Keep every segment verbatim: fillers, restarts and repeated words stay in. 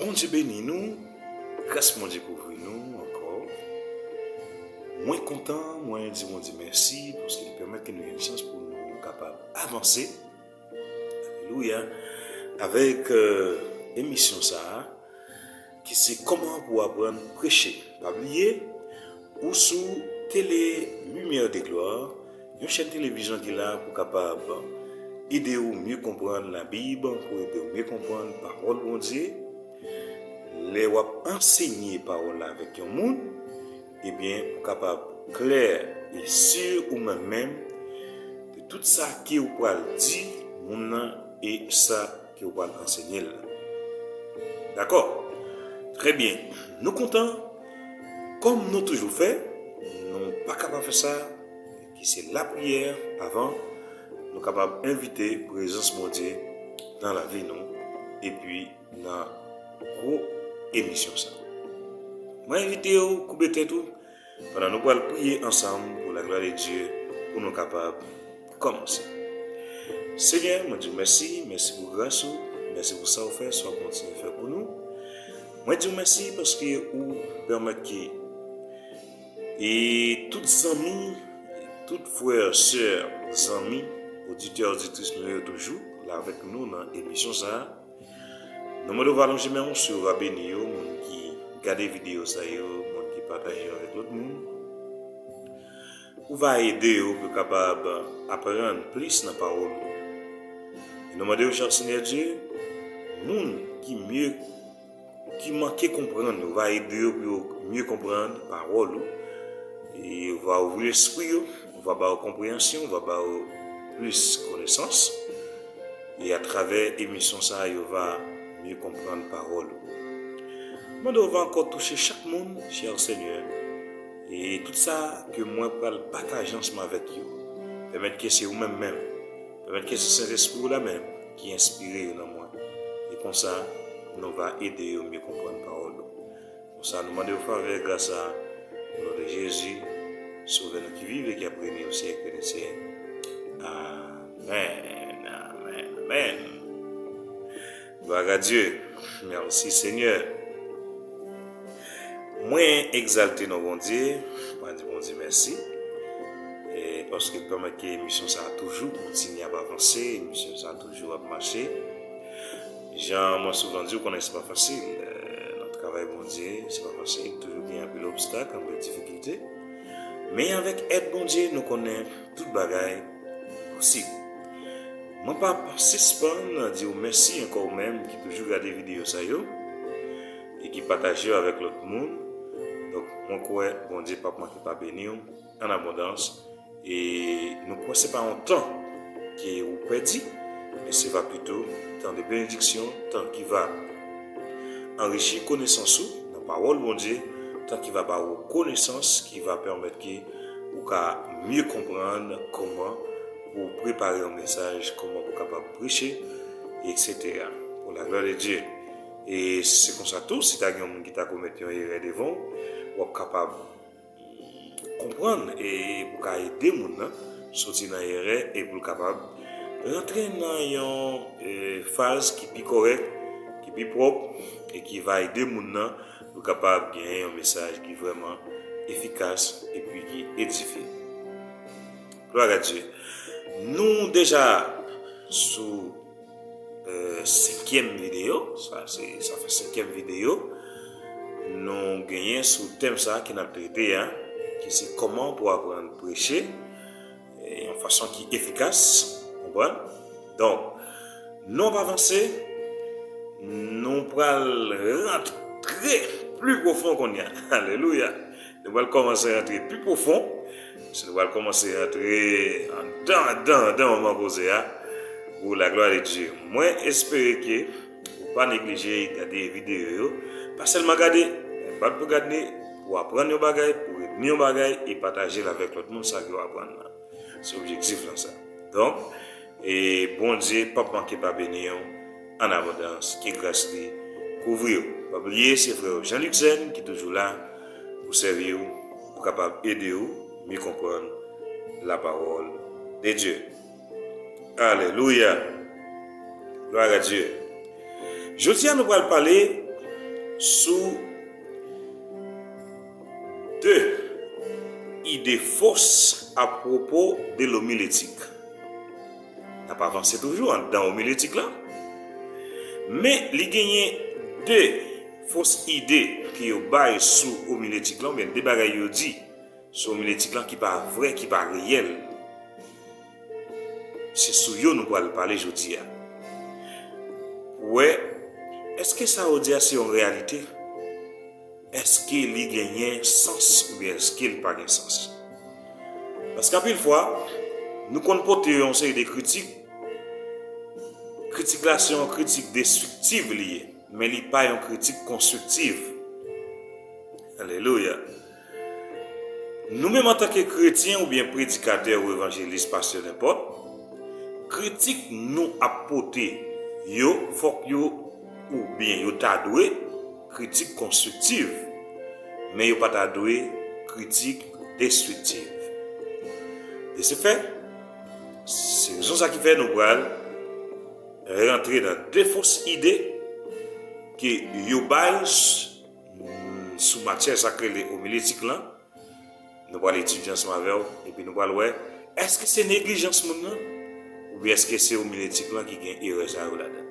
Bondye beni nou, gras Bondye kouvri nou ankò. Mwen kontan, mwen di Bondye mèsi paske li pèmèt ke nou gen chans pou nou kapab avanse. Alelouya. Avèk euh, emisyon sa a, ki se kòman pou aprann preche. Pa bliye, ou sou Tele Lumière de Gloire, yon chèn televizyon ki la pou kapab ede w mye konprann Labib, pou ede w mye konprann pawòl Bondye. Lè w ap ansenye pawòl la avèk yon moun, ebyen, ou kapab klè e si ou menm menm de tout sa ke ou pral di moun nan e sa ke ou pral ansenye l la. Dakò? Trè byen. Nou kontan, kòm nou toujou fè, nou pa ka pa fè sa, ki se lapriyè avan, nou kapab envite prezans Bondye nan lavi nou, epi nan gwo emisyon sa. Mwen envite w koube tèt ou pandan nou pral priye ansanm pou la gloire de Dieu, pou nou kapab kòmanse. Senyè, mwen di w mèsi, mèsi pou gras ou, mèsi pou sa w fè, sa w kontinye fè pou nou. Mwen di w mèsi paske ou pèmèt ke e tout zanmi, tout frè, sè, zanmi, oditè, oditris nou yo toujou la avèk nou nan emisyon sa a. Nou mande w va lonje men w sou yo, va beni yo, moun ki gade videyo sa yo, moun ki pataje yo avèk lòt moun. Ou va ede yo pou yo kapab aprann plis nan pawòl ou. E nou mande w, chè Senyè Dye, moun ki mye, ki manke konprann ou, va ede yo pou yo mye konprann pawòl ou. E ou va ouvri lespri yo, ou va ba yo konpreyansyon, ou va ba yo plis konesans. E atravè emisyon sa a, yo va mye konprann pawòl ou. Mande w va ankò touche chak moun, chè Senyè. E tout sa ke mwen pral pataje ansanm avèk yo, pèmèt ke se ou menm menm, pèmèt ke se Sentespri w la menm ki enspire yo nan mwen. E konsa, nou va ede yo mye konprann pawòl ou. Konsa, nou mande w favè gras la, o non de Jezi, Sovè nou ki viv e ki ap rene o syèk de syèk. Amèn, amèn, amèn. Gloire à Dieu. Merci Seigneur. Mwen egzalte non Bondye, mwen di Bondye mèsi. E paske l pèmèt ke emisyon sa a toujou kontinye ap avanse, emisyon sa a toujou ap mache. Jan mwen souvan di, ou konnen se pa fasil. Euh, nan travay Bondye, se pa fasil. Toujou gen anpil obstak, anpil difikilte. Men avèk èd Bondye, nou konnen tout bagay posib. Mwen p ap sispann di w mèsi ankò ou menm ki toujou gade videyo sa yo e ki pataje yo avèk lòt moun. Donk, mwen kwè Bondye p ap manke pa beni w an abondans. E nou kwè se pa yon tan ke ou pèdi, men se va pito tan de benediksyon, tan ki va anrichi konesans ou nan pawòl Bondye, tan ki va ba ou konesans ki va pèmèt ke ou ka mye konprann kòman pou w prepare yon mesaj, kòman pou w kapab preche, et cetera. Pour la gloire de Dieu. E se konsa tou, si ta gen yon moun ki ta komèt yon erè devan w, w ap kapab konprann e pou ka ede moun nan soti nan erè e pou l kapab rantre nan yon eh, faz ki pi kòrèk, ki pi pwòp e ki va ede moun nan pou kapab gen yon mesaj ki vrèman efikas epi ki edifye. Gloire à Dieu. Nou deja sou euh, senkyèm videyo. Sa, se, sa fè senkyèm videyo nou genyen sou tèm sa ki n ap trete a, ki se kòman pou aprann preche eh, yon fason ki efikas. Konprann? Donk, nou ap avanse, nou pral rantre pli pwofon kounye a. Alelouya! Nou pral kòmanse rantre pi pwofon. Se nou pral kòmanse rantre andan, andan, andan moman koze a. Pour la gloire de Dieu. Mwen espere ke ou pa neglije gade videyo yo. Pa sèlman gade, men bat pou gade, pou aprann yon bagay, pou retni yon bagay e pataje l avèk lòt moun sa ke w aprann nan. Se objektif lan sa. Donk, e Bondye p ap manke pa beni w an abondans, ke gras li kouvri w. Pa bliye, se frè w Jean Luxen ki toujou la pou sèvi w, pou kapab ede w mye konprann la parole de Dieu. Alelouya! Gloire à Dieu! Jodi a, nou pral pale sou de ide fos apwopo de lomiletik. N ap avanse toujou anndan omiletik la. Men li genyen de fos ide ke yo bay sou omiletik la, oubyen de bagay yo di sou omiletik la ki pa vrè, ki pa reyèl. Se sou yo nou pral pale jodi a. Pou wè, èske sa yo di a se yon reyalite? Èske li genyen sans oubyen èske li pa gen sans? Paske anpil fwa, nou konn pote yon seri de kritik. Kritik la se yon kritik destriktiv li ye, men li pa yon kritik konstriktiv. Alelouya! Nou menm antanke kretyen oubyen predikatè ou evanjelis, pastè, nenpòt, kritik nou ap pote yo, fòk yo, oubyen yo ta dwe kritik konstriktiv, men yo pa ta dwe kritik destriktiv. De se fè, se rezon sa ki fè nou pral rantre nan de fos ide ke yo bay s-, sou matyè sa k rele omiletik lan. Nou pral etidye ansanm avè w, epi nou pral wè, èske se neglijans moun nan, oubyen èske se omiletik lan ki gen erè sa yo ladan?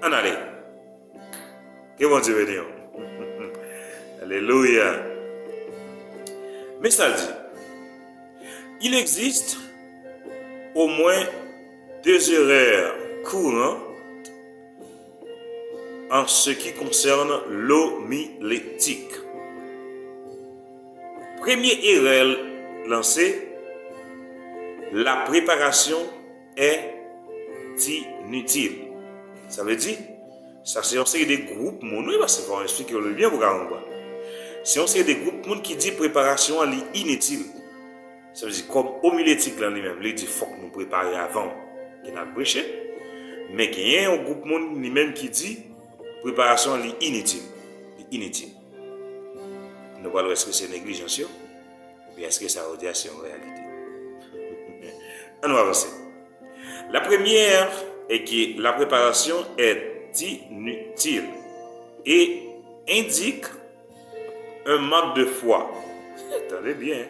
Ann ale. Ke Bondye beni w. Alelouya. Men sa l di, il existe au moins deux erreurs courantes en ce qui concerne l'homilétique. Premye erè lan se, la préparation est inutile. Sa vle di, sa se yon seri de gwoup moun, wi, paske fò w eksplike w li byen pou w ka konprann. Se yon seri de gwoup moun ki di preparasyon an li initil. Sa vle di, kòm omiletik lan li menm, li di fòk nou prepare avan ke n al preche. Men genyen yon gwoup moun li menm ki di preparasyon an li initil. Li initil. Nou pral wè èske se neglijans yo, oubyen èske sa yo di a se yon reyalite. Ann nou avanse. La première est que la préparation est inutile et indique un manque de foi. Tande byen.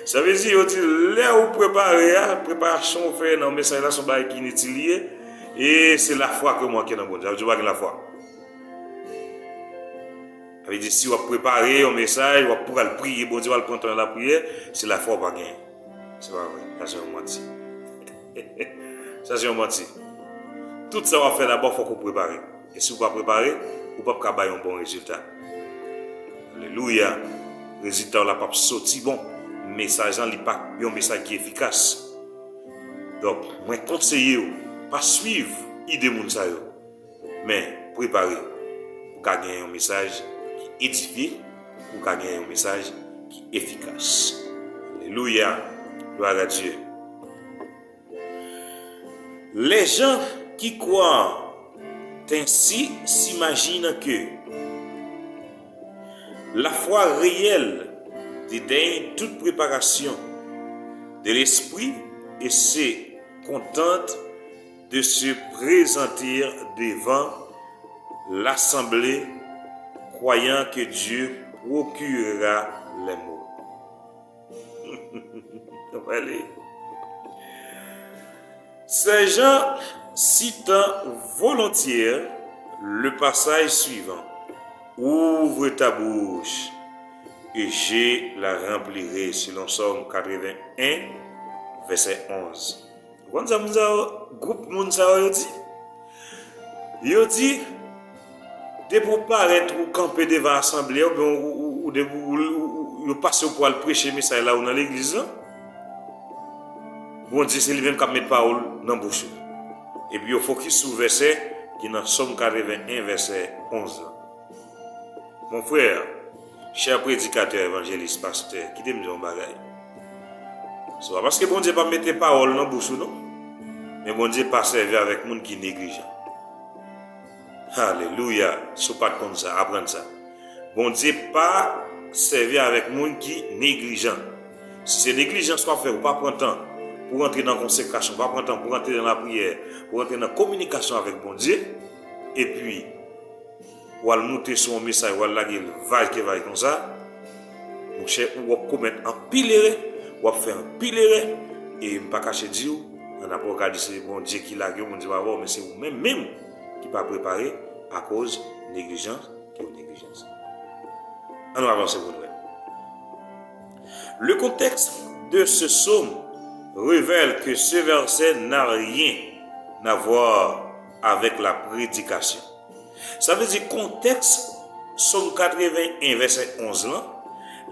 Sa vle di, yo di, lè ou prepare a, preparasyon ou fè nan mesaj la, se yon bagay ki initil li ye, e se lafwa ke w manke nan Bondye. Sa vle di, ou pa gen lafwa. Sa vle di, si w ap prepare yon mesaj, w ap pral priye Bondye, w al pran tan nan lapriyè, se lafwa ou pa genyen. Se pa vre. Sa se yon manti. Sa se yon manti. Tout sa w ap fè dabò, fòk ou prepare. E si w pa prepare, ou p ap ka bay yon bon rezilta. Alelouya. Rezilta w la p ap soti bon. Mesaj lan, li pa yon mesaj ki efikas. Donk, mwen konseye w, pa swiv ide moun sa yo. Men, prepare pou w ka gen yon mesaj ki edifye, pou w ka gen yon mesaj ki efikas. Alelouya. Gloire à Dieu. Les gens qui croient ainsi s'imaginent que la foi réelle dédaigne toute préparation de l'esprit et se contente de se présenter devant l'assemblée, croyant que Dieu procurera les morts. Allez. Ces gens citant volontiers le passage suivant, ouvre ta bouche et je la remplirai, selon Sòm quatre-vingt-un, verset onze. Ou konn sa moun sa yo, gwoup moun sa yo, yo di? Yo di, depi w parèt, ou kanpe devan asanble a, oubyen ou, ou, ou, depi ou, ou, ou, yo pase w pou al preche mesaj la ou nan legliz lan, Bondye se li menm k ap met pawòl nan bouch ou. Epi yo fokis sou vèsè ki nan Sòm katreven en, vèsè onz lan. Mon frè, chè predikatè, evanjelis, pastè, kite m di w yon bagay. Se pa paske Bondye pa mete pawòl nan bouch ou, non. Men Bondye pa sèvi avèk moun ki neglijan. Alelouya! Si w pa t konn sa, aprann sa. Bondye pa sèvi avèk moun ki neglijan. Si se neglijans w ap fè, ou pa pran tan pou w rantre nan konsekrasyon, ou pa pran tan pou w rantre nan lapriyè, pou w rantre nan kominikasyon avèk Bondye, epi w al moute sou yon mesaj, w al lage l vay ke vay konsa, monchè, ou w ap komèt anpil erè, w ap fè anpil erè, e m pa kache di w, nan apre w ka di se Bondye ki lage w, Bondye pa ba w, men se ou menm menm ki pa prepare akoz neglijans ke w neglijans. Ann nou avanse pou nou wè. Le contexte de ce psaume révèle que ce verset n'a rien à voir avec la prédication. Sa vle di kontèks Sòm katreven en vèsè onz lan,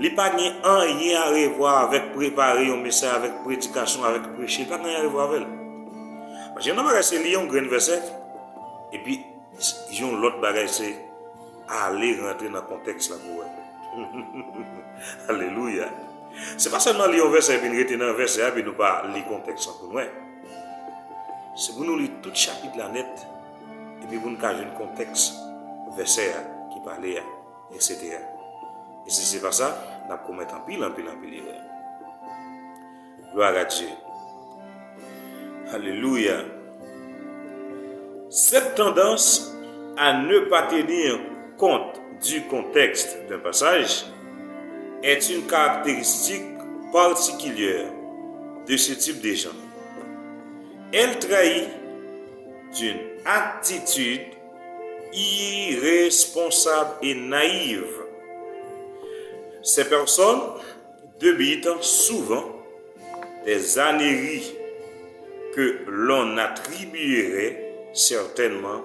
li pa gen anyen a revwa avèk prepare yon mesaj, avèk predikasyon, avèk preche, li pa gen anyen a revwa avè l. Paske yon bagay se li yon grenn vèsè, epi yon lòt bagay se ale rantre nan kontèks la pou wè. Alelouya. Se pa sèlman li yon vèsè epi n rete nan vèsè a epi nou pa li kontèks lan pou n wè. Se pou nou li tout chapit la nèt, epi pou n ka jwenn kontèks vèsè a ki pale a, etsetera. E si se pa sa, n ap komèt anpil, anpil, anpil erè. Gloire à Dieu. Alléluia. Cette tendance à ne pas tenir compte du contexte d'un passage est une caractéristique particulière de ce type de gens. Elle trahit d'une attitude irresponsable et naïve. Ces personnes débitent souvent des âneries que l'on n'attribuerait certainement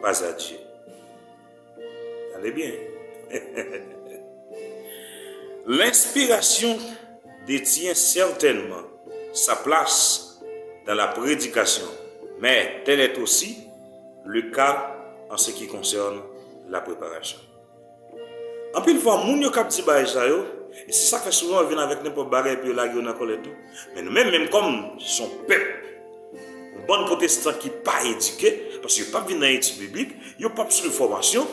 pas à Dieu. Tande byen. L'inspiration détient certainement sa place dans la prédication, mais tel est aussi le cas en ce qui concerne la préparation. Anpil fwa, moun yo k ap di bagay sa yo, e se sa k fè souvan yo vin avèk nenpòt bagay epi yo lage yo nan kòlèt tou. Men nou menm, menm kòm se yon pèp, yon bann pwotestan ki pa edike, paske yo p ap vin nan etid biblik, yo p ap swiv fòmasyon,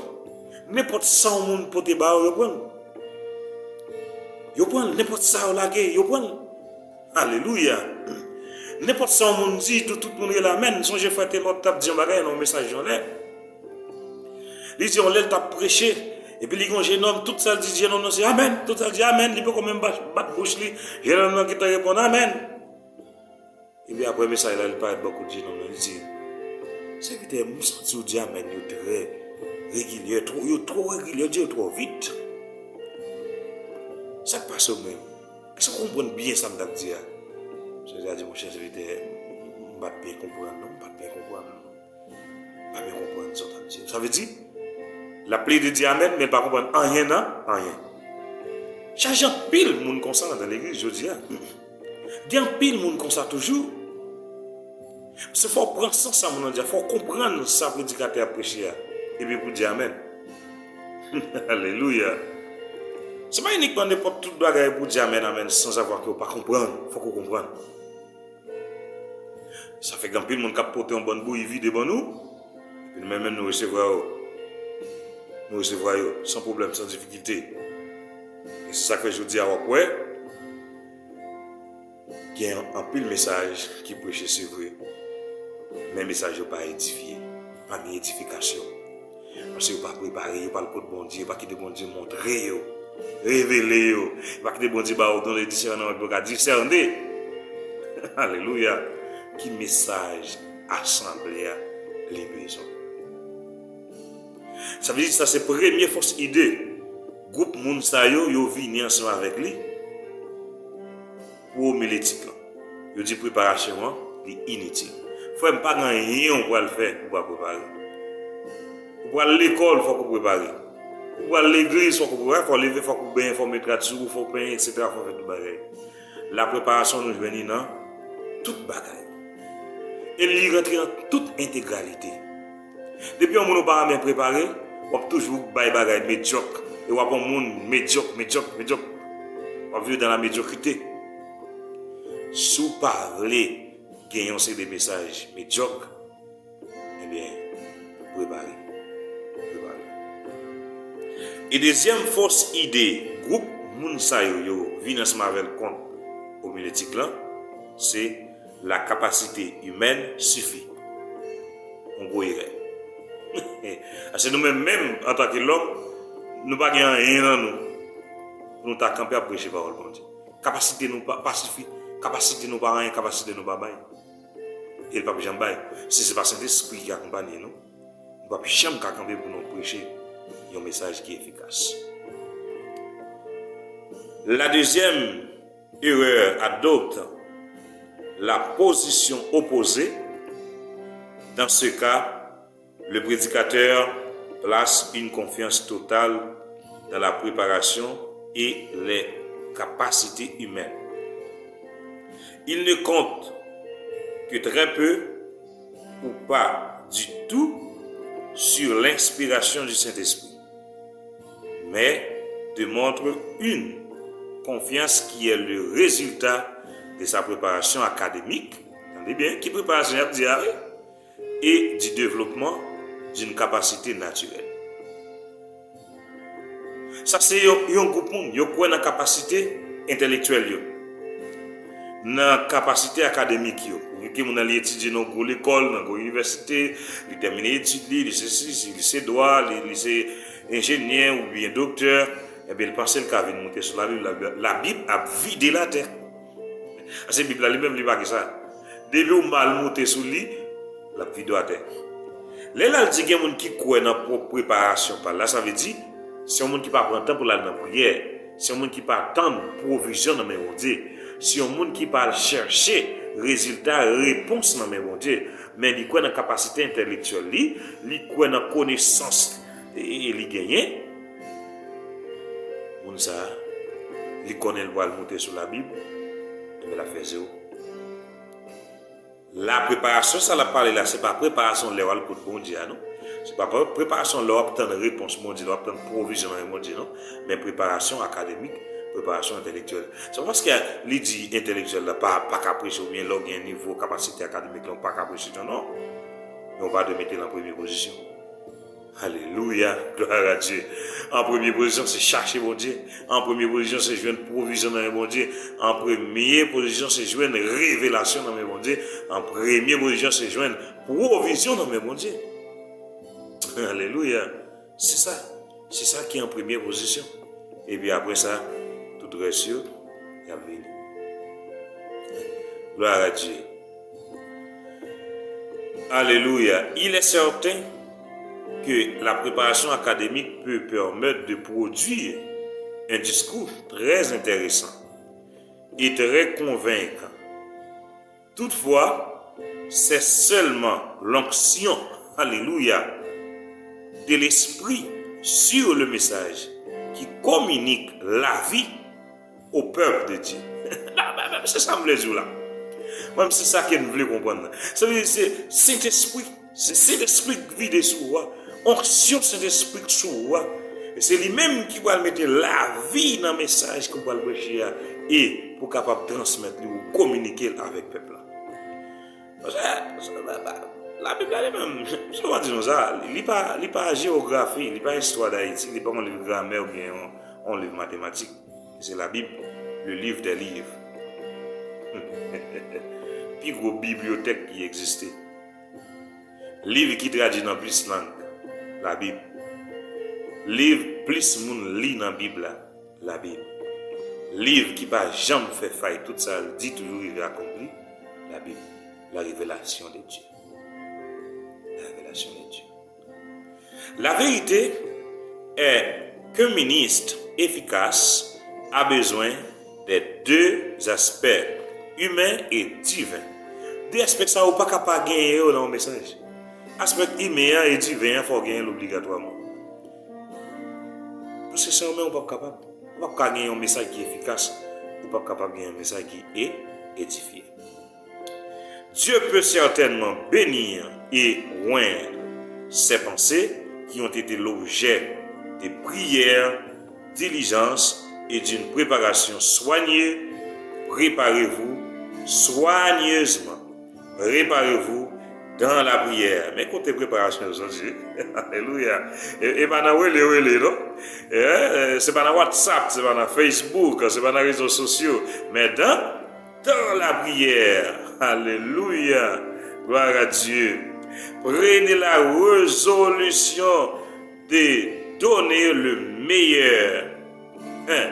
nenpòt sa yon moun pote ba yo, yo pran l. Yo pran l, nenpòt sa yo lage, yo pran l. Alelouya. Nenpòt sa yon moun di, tou tout moun rele amèn. Sonje frè Telòt t ap di yon bagay nan yon mesaj yon lè. Li di yon lè l t ap preche, epi li gen yon jenòm, tout sa l di jenòm nan se amèn. Tout sa l di amèn, li poko menm bat, bat bouch li. Jenòm nan gentan reponn amèn. Epi apre mesaj la, li parèt bò kote jenòm nan, li di, sèvitè, m santi w di amèn yo trè regilye, twò, yo twò regilye, yo di yo twò vit. Sa k pase w menm? Èske w konprann byen sa m t ap di a? Sèvitè a di, monchè sèvitè, m pa t byen konprann non, m pa t byen konprann. M pa byen konprann sa w t ap di a. Sa vle di, l ap plede di amèn, men l pa konprann anyen nan anyen. Chaje anpil moun konsa nan legliz jodi a. Gen anpil moun konsa toujou. Se fò w pran sans sa moun nan di a, fò w konprann sa predikatè a ap preche a, epi pou w di amèn. Alelouya. Se pa inikman nenpòt tout bagay pou w di amèn, amèn, sanzavwa ke w pa konprann. Fòk ou konprann. Sa fè gen anpil moun k ap pote yon bann bouyi vide ban nou, epi nou menm, menm nou resevwa yo. Nou resevwa yo san pwoblèm, san difikilte. E se sa k fè jodi a w ap wè, gen anpil mesaj ki preche, se vre, men mesaj yo pa edifye, pa gen edifikasyon. Paske yo pa prepare, yo pa al kot Bondye, yo pa kite Bondye montre yo, revele yo, yo pa kite Bondye ba yo don de disènman pou yo ka disène. Alelouya! Ki mesaj asanble a li bezwen? Sa vle di sa se premye fos ide. Gwoup moun sa yo, yo vini ansanm avèk li pou omiletik lan. Yo di preparasyon an, li initil. Frè m, pa gen anyen ou pral fè ou pa prepare. Ou pral lekòl, fòk ou prepare. Ou pral legliz, fòk ou prepare. Fò w leve, fòk ou benyen, fò w met rad sou ou, fò w penyen, etsetera. Fò w fè tout bagay. Lapreparasyon nou jwenn li nan tout bagay. E li rantre nan tout entegralite. Depi yon moun ou pa renmen prepare, w ap toujou bay bagay medyòk. E w ap yon moun medyòk, medyòk, medyòk. W ap viv dan la medyokrite. Si w pa vle gen yon seri de mesaj medyòk, ebyen, prepare. Prepare. E dezyèm fos ide gwoup moun sa yo, yo vin ansanm avè l kont omiletik lan, se la capacité humaine suffit. Yon gwo erè. Paske nou menm, menm antanke lòm, nou pa gen anyen nan nou pou nou ta kanpe ap preche pawòl Bondye. Kapasite nou pa, pa sifi, kapasite nou pa anyen, kapasite nou pa bay. E l p ap janm bay. Si se pa Sentespri ki akonpanye nou, nou p ap janm ka kanpe pou nou preche yon mesaj ki efikas. La deuxième erreur, adopte la position opposée. Dans ce cas, le prédicateur place une confiance totale dans la préparation et les capacités humaines. Il ne compte que très peu ou pas du tout sur l'inspiration du Saint-Esprit, mais démontre une confiance qui est le résultat de sa préparation académique, tande byen, ki preparasyon y ap di a, wi, et du développement d'une capacité naturelle. Sa se yon, yon gwoup moun, yo kwè nan kapasite entèlektyèl yo, nan kapasite akademik yo. Ou gen moun nan li etidye nan gwo lekòl, nan gwo inivèsite, li tèmine etid li, li se sesi, li se dwa, li, li se enjenyè oubyen doktè, ebyen, li panse li ka vin moute sou Labib, Labib, Labib ap vide l atè. Paske Bib la li menm, li pa gen sa. Depi w mal moute sou li, l ap vide w atè. Lè l al di gen moun ki kwè nan pwòp preparasyon pa l la, sa vle di, se yon moun ki pa pran tan pou l al nan priyè, se yon moun ki pa tann pwovizyon nan men Bondye, se yon moun ki pa al chèche rezilta, repons nan men Bondye, men li kwè nan kapasite entèlektyèl li, li kwè nan konesans e, e li genyen, moun sa a, li konnen l pral moute sou Labib, ebyen, l ap fè zewo. La preparasyon sa l ap pale la, se pa preparasyon lè w al kot Bondye a, non. Se pa pre-, preparasyon lè w ap tann repons Bondye, lè w ap tann pwovizyon nan men Bondye, non. Men preparasyon akademik, preparasyon entèlektyèl. Se pa paske li di entèlektyèl la pa, pa ka preche oubyen lè w gen nivo kapasite akademik la, w pa ka preche, non. Men w pa dwe mete l an premye pozisyon. Alelouya, glwa a Dye. An premye pozisyon, se chache Bondye. An premye pozisyon, se jwenn pwovizyon nan men Bondye. An premye pozisyon, se jwenn revelasyon nan men Bondye. An premye pozisyon, se jwenn pwovizyon nan men Bondye. Alelouya. Se sa. Se sa ki an premye pozisyon. Epi apre sa, tout rès yo, y ap vini. Gloire à Dieu. Alléluia. Il est certain que la préparation académique peut permettre de produire un discours très intéressant et très convaincant. Toutefois, c'est seulement l'onction, alléluia, de l'Esprit sur le message qui communique la vie au peuple de Dieu. Se sa m vle di w la. Mwen, se sa ke m vle konprann nan. Sa vle di se Sentespri. Se Sentespri k vide sou ou a. Onksyon Sentespri k sou ou a. E se li menm ki pral mete lavi nan mesaj ke w pral preche a. E pou w kapab transmèt li ou kominike l avèk pèp la. Paske, Labib la li menm, sa w di nou sa, li pa, li pa jewografi, li pa istwa Dayiti, li pa yon liv gramè oubyen yon, yon liv matematik. Se Labib, le livre des livres. Pi gwo bibliyotèk ki egziste. Liv ki tradui nan plis lang, Labib. Liv plis moun li nan Bib la, Labib. Liv ki pa janm fè fay, tout sa l di toujou rive akonpli, Labib. La révélation de Dieu. La révélation de Dieu. La vérité est qu'un ministre efficace a besoin des deux aspects, humain et divin. De aspè sa yo pa ka pa genyen yo nan yon mesaj. Aspè imen an e diven an fò w genyen l obligatwaman. Paske san yo menm ou p ap kapab. Ou p ap ka gen yon mesaj ki efikas, ou p ap kapab gen yon mesaj ki e, edifye. Dieu peut certainement bénir et oindre ces pensées qui ont été l'objet de prières, diligence et d'une préparation soignée. Préparez-vous soigneusement. Préparez-vous dans la prière. Men kote preparasyon yo soti. Alelouya. E, e pa nan rele, rele, non. E, e, se pa nan WhatsApp, se pa nan Facebook, se pa nan rezo sosyo. Men dans dans la prière. Alléluia. Gloire à Dieu. Prenez la résolution de donner le meilleur, hein,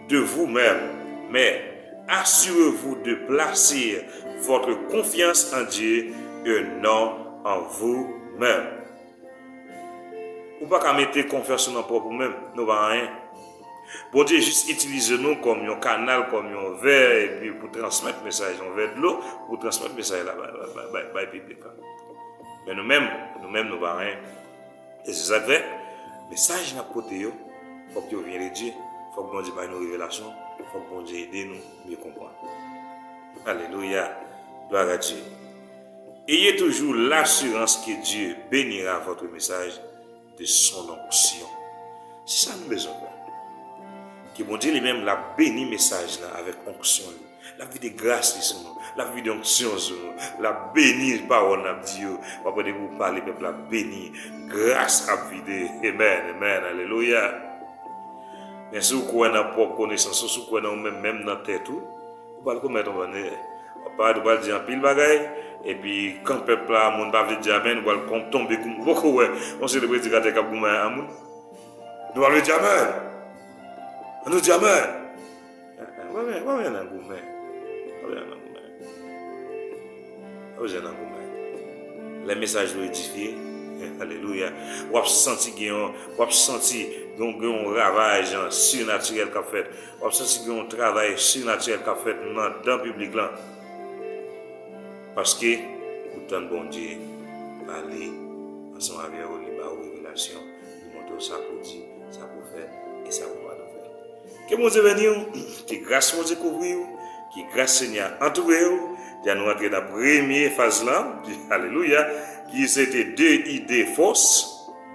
de vous-même, mais assurez-vous de placer votre confiance en Dieu et non en vous-même. Ou pa ka mete konfyans ou nan pwòp ou menm, nou pa anyen. Bondye jis itilize nou kòm yon kanal, kòm yon vè, epi pou transmèt mesaj, yon vè dlo, pou transmèt mesaj la bay, bay, bay, bay piblik la. Men nou menm, nou menm, nou pa anyen. E se sa k fè, mesaj n ap pote yo, fòk yo vyen de Dye, fòk Bondye bay nou revelasyon, fòk Bondye ede nou mye konprann. Alelouya, gloire à Dieu. Ayez toujours l'assurance que Dieu bénira votre message de son onction. Se sa nou bezwen fè. Ke Bondye li menm l ap beni mesaj la avèk onksyon li. L ap vide gras li sou nou. L ap vide onksyon sou nou. L ap beni pawòl n ap di yo. W ap wè depi w pale, pèp la beni. Gras ap vide. Amen, amen, alelouya. Men si w kwè nan pwòp konesans ou, si w kwè nan ou menm, menm nan tèt ou, ou pral komèt yon bann erè. W ap parèt, ou pral di anpil bagay, epi kan pèp la, moun pa vle di amèn, ou pral kon tonbe goumen. Ou poko wè yon seri de predikatè k ap goumen a moun. Nou pa vle di amèn. An nou di amèn. Ou pa bezwen, ou pa bezwen nan goumen. Ou pa bezwen nan goumen. Ou pa bezwen nan goumen. Lè mesaj ou edifye, alelouya, w ap santi gen yon, w ap santi gen yon, gen yon ravaj sinatirèl k ap fèt. W ap santi gen yon travay sinatirèl k ap fèt nan dan piblik lan. Paske ou tann Bondye pale ansanm avè w, li ba w revelasyon, li montre w sa pou w di, sa pou w fè, e sa pou w pa fè. Ke Bondye beni w, ke gras Bondye kouvri w, ke gras Senyè a antoure w. Deja nou rantre nan premye faz lan, alelouya, ki se te de ide fòs,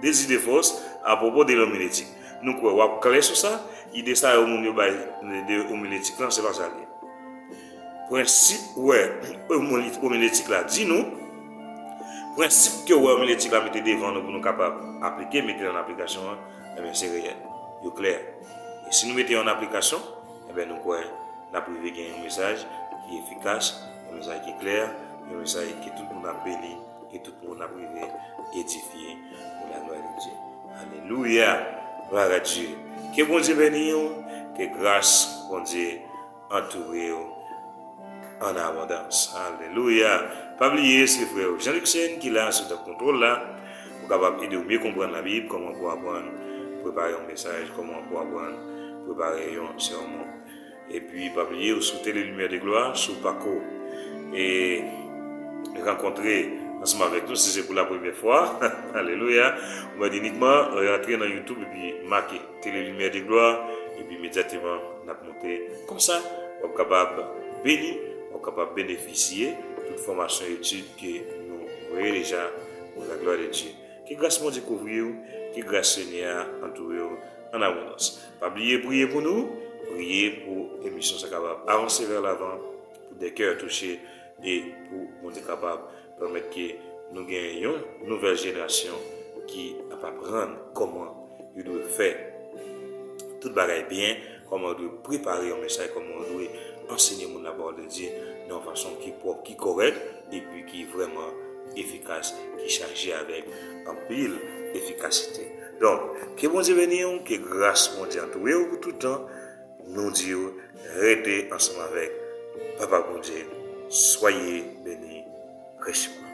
de ide fòs apwopo de omiletik. Nou kwè w ap klè sou sa, ide sa yo moun yo bay de omiletik lan, se pa sa l ye. Prensip wè omiletik la di nou, prensip ke wè omiletik la mete devan nou pou nou kapab aplike, mete l an aplikasyon an, ebyen se reyèl. Yo klè. E si nou mete yo an aplikasyon, ebyen nou kwè n ap rive gen yon mesaj ki efikas, yon mesaj ki klè, yon mesaj ke tout moun ap beni, ke tout moun ap rive edifye pou laglwa de Dye. Alelouya! Gloire à Dieu! Ke Bondye beni w, ke gras Bondye antoure w an abondans. Alelouya! Pa bliye, se frè w Jean Luxen ki la sou tèt kontwòl la, pou kapab ede w mye konprann Labib, kòman pou aprann prepare yon mesaj, kòman pou aprann prepare yon sèmon. Epi, pa bliye, ou sou Tele Limyè de Glwa, sou pako e rankontre ansanm avèk nou, si se pou la premyè fwa, alelouya, ou mèt inikman rantre nan YouTube epi make Tele Limyè de Glwa, epi imedyatman n ap monte. Konsa, w ap kapab beni, w ap kapab benefisye tout fòmasyon etid ke nou voye deja pou laglwa de Dye. Ke gras Bondye kouvri w, ke gras Senyè a antoure w an abondans. Pa bliye priye pou nou, priye pou emisyon sa kapab avanse vè lavan, pou des cœurs touchés, e pou Bondye kapab pèmèt ke nou gen yon nouvèl jenerasyon ki ap aprann kòman yo dwe fè tout bagay byen, kòman yo dwe prepare yon mesaj, kòman yo dwe ansenye moun lapawòl de Dye nan yon fason ki pwòp, ki kòrèk, epi ki vrèman efikas, ki chaje avèk anpil efikasite. Donk, ke Bondye beni w, ke gras Bondye antoure w pou tout tan. Nou di w, rete ansanm avèk Papa Bondye. Soyez bénis richement.